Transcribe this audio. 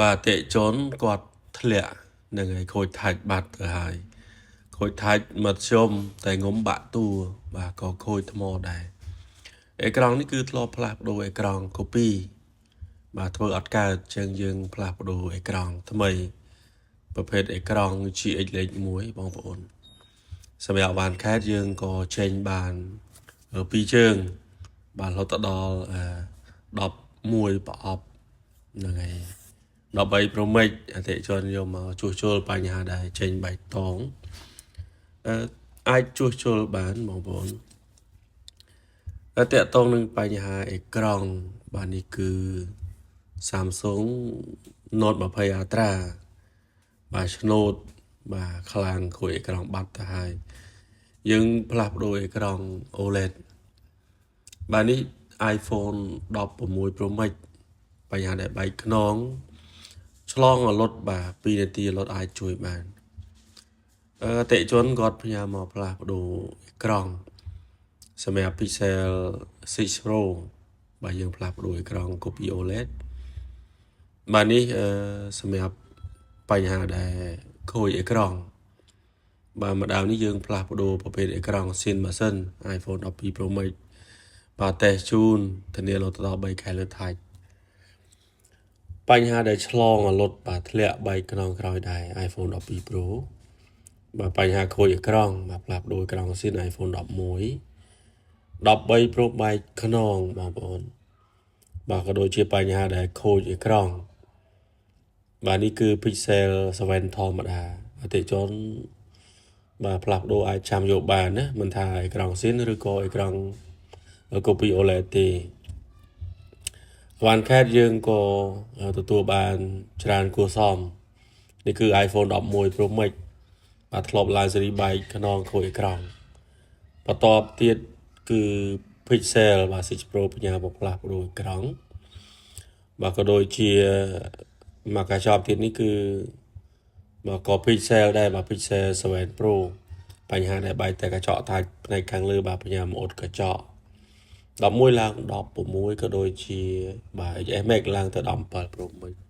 បាទអតិជនគាត់ធ្លាក់នឹងហើយខូចថាច់បាត់ទៅហើយខូចថាច់មធ្យមតែងុំបាក់តួបាទក៏ខូចថ្មដែរអេក្រង់នេះគឺធ្លាប់ផ្លាស់ប្ដូរអេក្រង់ copy បាទធ្វើអត់កើតចឹងយើងផ្លាស់ប្ដូរអេក្រង់ថ្មីប្រភេទអេក្រង់ GX លេខ1បងប្អូនសម្រាប់បានខេតយើងក៏ចេញបានពីរជើងបាទរហូតដល់11ប្រអប់ហ្នឹងហើយ13 Pro Max អតិជនយកមកជួសជុលបញ្ហាដែលចេញបៃតងអឺអាចជួសជុលបានបងប្អូនតែតកតងនឹងបញ្ហាអេក្រង់បាទនេះគឺ Samsung Note 20 Ultra បាទឆ្នូតបាទខ្លាំងខូចអេក្រង់បាត់ទៅហើយយើងផ្លាស់ប្ដូរអេក្រង់ OLED បាទនេះ iPhone 16 Pro Max បញ្ហាដែលបែកខ្នងឆ្លងអលុតបាទ2នាទីអលុតអាចជួយបានអតិជនគាត់ផ្ញើមកផ្លាស់ប្ដូរអេក្រង់សម្រាប់ Pixel 6 Pro បាទយើងផ្លាស់ប្ដូរអេក្រង់ copy OLED បាទនេះអឺសម្រាប់បញ្ហាដែលខូចអេក្រង់បាទម្ដងនេះយើងផ្លាស់ប្ដូរប្រភេទអេក្រង់ស៊ីនម៉ាស៊ីន iPhone 12 Pro Max បាទតេស្តជូនធានារហូតដល់3ខែលើថាច់បញ្ហាដែលឆ្លងអលុតបាទធ្លាក់បែកខ្នងក្រោយដែរ iPhone 12 Pro បាទបញ្ហាខូចអេក្រង់បាទផ្លាស់ប្ដូរអេក្រង់ស៊ីន iPhone 11 13 Pro បែកខ្នងបងប្អូនបាទក៏ដូចជាបញ្ហាដែលខូចអេក្រង់បាទនេះគឺ Pixel 7ធម្មតាអតិជនបាទផ្លាស់ប្ដូរអាចចាំយកបានណាមិនថាអេក្រង់ស៊ីនឬក៏អេក្រង់ copy OLED ទេវ៉ាន់ខេតយើងក៏ទទួលបានច្រើនគួរសមនេះគឺ iPhone 11 Pro Max បាទធ្លាប់ឡើងស៊េរីបែកខ្នងខូចអេក្រង់បន្ទាប់ទៀតគឺ Pixel បាទ6 Pro បញ្ញាបផ្លាស់ប្ដូរអេក្រង់បាទក៏ដូចជាមួយកញ្ចប់ទៀតនេះគឺបាទក៏ Pixel ដែរបាទ Pixel 7 Pro បញ្ហាដែលបែកតែកញ្ចក់តាច់ផ្នែកខាងលើបាទបញ្ញាមកអ៊ុតកញ្ចក់11ឡើង16ក៏ដូចជាបាទ XS Max ឡើងទៅ17 Pro Max។